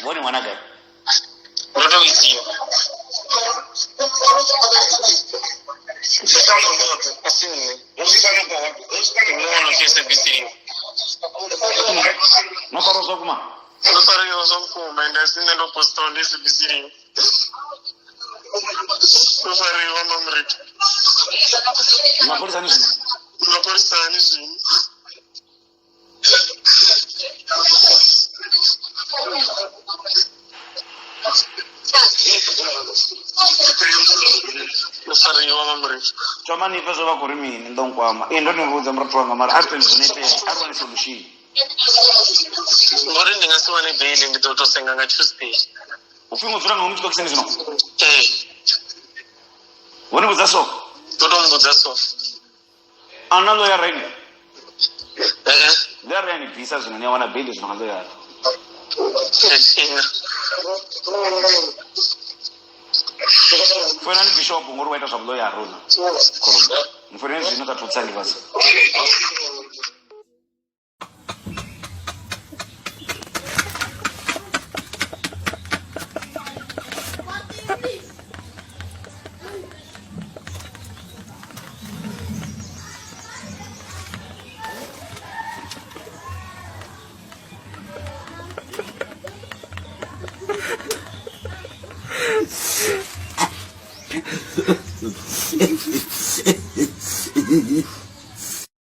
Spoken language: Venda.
Vhone ṅwana gai? Ndo to isiwa. A si nṋe. Ndi ṅwana pfi SABC. No farwa zwa vhukuma? Ndo fariwa zwa vhukuma ende a si nṋe ndo postaho ndi SABC. Ndo fariwa mamrito. Mapholisani zwino? Mapholisani zwino. Ndo fariwa mamrito. Thoma ni pfe zwo vha khou ri mini ndo nkwama. Ee ndo ni vhudza murathu wanga mara a ri tende zwo no itea a ri wane solution. Ngori ndi nga si wane bail ndi ḓo to senga nga Tuesday. Upfi ngo dzula nga ngomu tshiṱokisini zwino? Ee. Vho ni vhudza so? Ndo to mmbudza so. A na ḽoyara ini? Ee. Ḽoyara ya ni bvisa zwino ni a wana bail zwino nga ḽoyara. Ina. Foinani bishop ngori wa ita zwa vhuḽoyara uḽa. Khoroni. Ni foinani zwino sa thusa ndi fhasi.